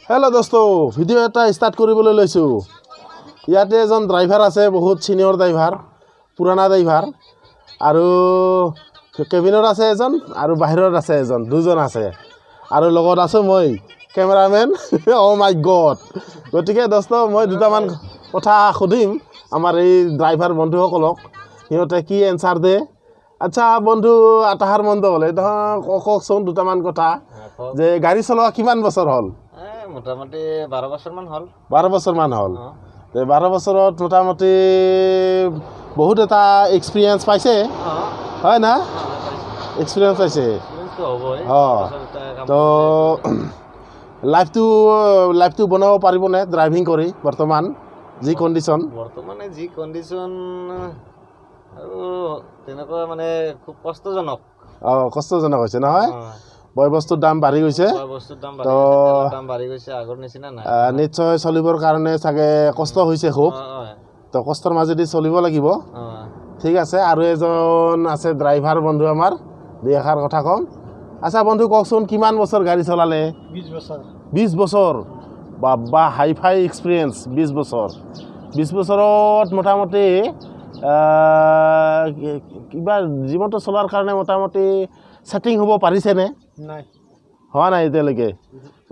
Hello' দোস্ত, video' এটা start কৰিবলৈ লৈছোঁ। ইয়াতে এজন ড্ৰাইভাৰ আছে, বহুত ছিনিয়ৰ ড্ৰাইভাৰ, পুৰণা ড্ৰাইভাৰ। আৰু কেবিনত আছে এজন আৰু বাহিৰত আছে এজন, দুজন আছে। আৰু লগত আছোঁ মই কেমেৰামেন। অ' মাই গড! গতিকে দোস্ত, মই দুটামান কথা সুধিম আমাৰ এই ড্ৰাইভাৰ বন্ধুসকলক, সিহঁতে কি এনচাৰ দিয়ে। আচ্ছা বন্ধু আতাহাৰ মণ্ডল, এই কওকচোন দুটামান কথা যে গাড়ী চলোৱা কিমান বছৰ হ'ল? মোটামুটি 12 বছৰমান হ'ল। 12 বছৰমান হ'ল। 12 বছৰত মোটামুটি বহুত এটা এক্সপিৰিয়েঞ্চ পাইছে, হয় না? এক্সপিৰিয়েঞ্চ পাইছে। অঁ, তো লাইফটো বনাব পাৰিবনে ড্ৰাইভিং কৰি বৰ্তমান যি কণ্ডিশ্যন? বৰ্তমানে যি কণ্ডিশ্যন আৰু তেনেকুৱা মানে খুব কষ্টজনক। অঁ, কষ্টজনক হৈছে নহয়? বয় বস্তুৰ দাম বাঢ়ি গৈছে। বস্তুৰ দাম বাঢ়ি, দাম বাঢ়ি গৈছে, আগৰ নিচিনা নাই। নিশ্চয় চলিবৰ কাৰণে চাগে কষ্ট হৈছে খুব। তো কষ্টৰ মাজেদি চলিব লাগিব। ঠিক আছে। আৰু এজন আছে ড্ৰাইভাৰ বন্ধু আমাৰ, দুই এষাৰ কথা ক'ম। আচ্ছা বন্ধু, কওকচোন কিমান বছৰ গাড়ী চলালে? 20 বছৰ। 20 বছৰ, বাবা, হাই ফাই এক্সপিৰিয়েঞ্চ 20 বছৰ। 20 বছৰত মোটামুটি কিবা জীৱনটো চলাৰ কাৰণে মোটামুটি ছেটিং হ'ব পাৰিছেনে? নাই। হোৱা নাই এতিয়ালৈকে,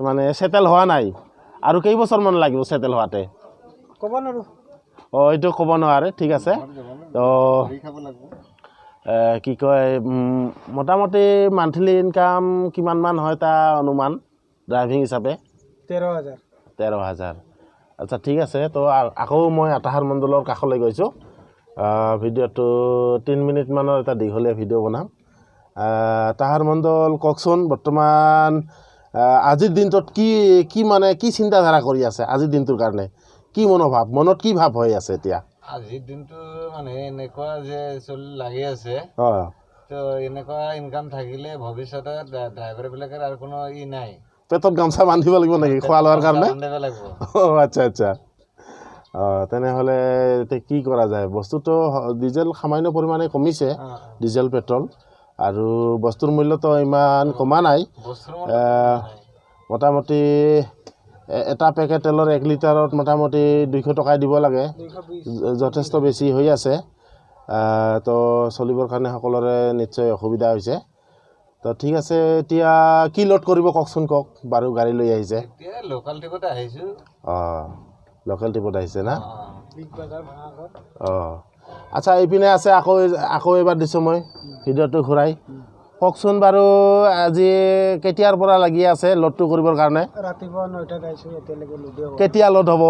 মানে ছেটেল হোৱা নাই। আৰু কেইবছৰমান লাগিব ছেটেল হোৱাতে? ক'ব নোৱাৰোঁ। অঁ, এইটো ক'ব নোৱাৰে, ঠিক আছে। তো কি কয়, মোটামুটি মান্থলি ইনকাম কিমানমান হয় তাৰ অনুমান ড্ৰাইভিং হিচাপে? 13 হাজাৰ। 13 হাজাৰ, আচ্ছা, ঠিক আছে। তো আকৌ মই আতাহাৰ মণ্ডলৰ কাষলৈ গৈছোঁ। ভিডিঅ'টো 3 মিনিটমানৰ এটা দীঘলীয়া ভিডিঅ' বনাম। আতাহাৰ মণ্ডল, কওকচোন বৰ্তমান আজিৰ দিনটোত কি কি মানে কি চিন্তাধাৰা কৰি আছে? আজিৰ দিনটোৰ কাৰণে কি মনোভাৱ, মনত কি ভাৱ হৈ আছে এতিয়া? আজিৰ দিনটো মানে এনেকুৱা যে চলি লাগি আছে। তো এনেকুৱা ইনকাম থাকিলে ভৱিষ্যতে ড্ৰাইভাৰবিলাকৰ আৰু কোনো ই নাই। পেটত গামোচা বান্ধিব লাগিব নেকি খোৱা লোৱাৰ কাৰণে? বান্ধিব লাগিব। অঁ, আচ্ছা। অঁ, তেনেহ'লে এতিয়া কি কৰা যায়? বস্তুটো ডিজেল সামান্য পৰিমাণে কমিছে, ডিজেল পেট্ৰল, আৰু বস্তুৰ মূল্যটো ইমান কমা নাই। বস্তুৰ মূল্য নাই। মোটামুটি এটা পেকেট তেলৰ 1 লিটাৰত মোটামুটি 200 টকাই দিব লাগে। 220। যথেষ্ট বেছি হৈ আছে। তো চলিবৰ কাৰণে সকলোৰে নিশ্চয় অসুবিধা হৈছে। তো ঠিক আছে, এতিয়া কি লোড কৰিব কওকচোন, কওক বাৰু। গাড়ী লৈ আহিছে? এতিয়া লোকেল ট্ৰিপতে আহিছোঁ। অঁ, লোকেল ট্ৰিপত আহিছে না? অঁ। বিগ বাজাৰ, ভাঙাঘৰ। অঁ, আচ্ছা, এইপিনে আছে। আকৌ এবাৰ দিছোঁ মই ভিডিঅ'টো ঘূৰাই। কওকচোন বাৰু, আজি কেতিয়াৰ পৰা লাগি আছে লোডটো কৰিবৰ কাৰণে? ৰাতিপুৱা 9টাত আহিছোঁ, এতিয়ালৈকে লোডে হ'ব। কেতিয়া লোড হ'ব?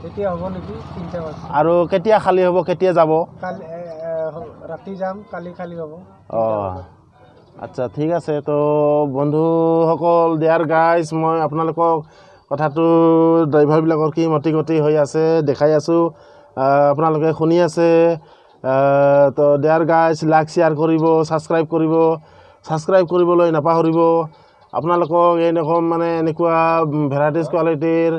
এতিয়া হ'ব নেকি 3টা বাজি। আৰু কেতিয়া খালী হ'ব, কেতিয়া যাব? কালি এ, এ, ৰাতি যাম, কালি খালী হ'ব। অঁ, আচ্ছা, ঠিক আছে। তো বন্ধুসকল, ডিয়াৰ গাইজ, মই আপোনালোকক কথাটো ড্ৰাইভাৰবিলাকৰ কি মতি গতি হৈ আছে দেখাই আছোঁ, আপোনালোকে শুনি আছে। তো ডিয়াৰ গাইজ, লাইক শ্বেয়াৰ কৰিব, ছাবস্ক্ৰাইব কৰিব, ছাবস্ক্ৰাইব কৰিবলৈ নাপাহৰিব। আপোনালোকক এনেকুৱা মানে এনেকুৱা ভেৰাইটিজ কোৱালিটিৰ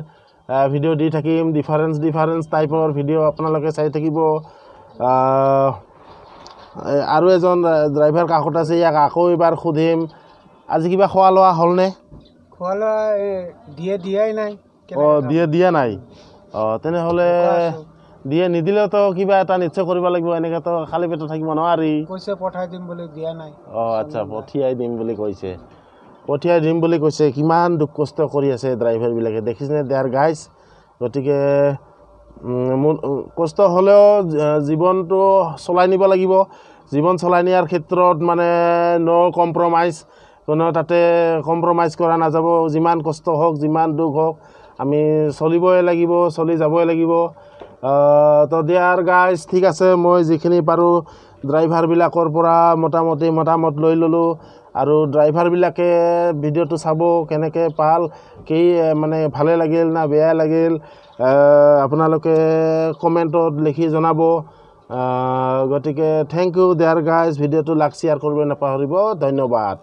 ভিডিঅ' দি থাকিম, ডিফাৰেঞ্চ ডিফাৰেঞ্চ টাইপৰ ভিডিঅ' আপোনালোকে চাই থাকিব। আৰু এজন ড্ৰাইভাৰ কাষত আছে, ইয়াক আকৌ এবাৰ সুধিম, আজি কিবা খোৱা লোৱা হ'লনে? খোৱা লোৱা দিয়ে দিয়াই নাই। অঁ, দিয়ে দিয়া নাই। অঁ, তেনেহ'লে দিয়ে নিদিলেওতো কিবা এটা নিশ্চয় কৰিব লাগিব, এনেকৈতো খালী পেটত থাকিব নোৱাৰি। কৈছে পঠাই দিম বুলি, দিয়া নাই। অঁ, আচ্ছা, পঠিয়াই দিম বুলি কৈছে, পঠিয়াই দিম বুলি কৈছে। কিমান দুখ কষ্ট কৰি আছে ড্ৰাইভাৰবিলাকে, দেখিছেনে ডিয়াৰ গাইজ? গতিকে মোৰ কষ্ট হ'লেও জীৱনটো চলাই নিব লাগিব। জীৱন চলাই নিয়াৰ ক্ষেত্ৰত মানে ন' কম্প্ৰমাইজ, কোনো তাতে কম্প্ৰমাইজ কৰা নাযাব। যিমান কষ্ট হওক, যিমান দুখ হওক, আমি চলিবই লাগিব, চলি যাবই লাগিব। তো ডিয়াৰ গাইজ, ঠিক আছে, মই যিখিনি পাৰোঁ ড্ৰাইভাৰবিলাকৰ পৰা মোটামুটি মতামত লৈ ল'লোঁ। আৰু ড্ৰাইভাৰবিলাকে ভিডিঅ'টো চাব, কেনেকৈ পাল, কি মানে ভালে লাগিল না বেয়া লাগিল, আপোনালোকে কমেণ্টত লিখি জনাব। গতিকে thank U dear guys, ভিডিঅ'টো লাইক শ্বেয়াৰ কৰিব নাপাহৰিব। ধন্যবাদ।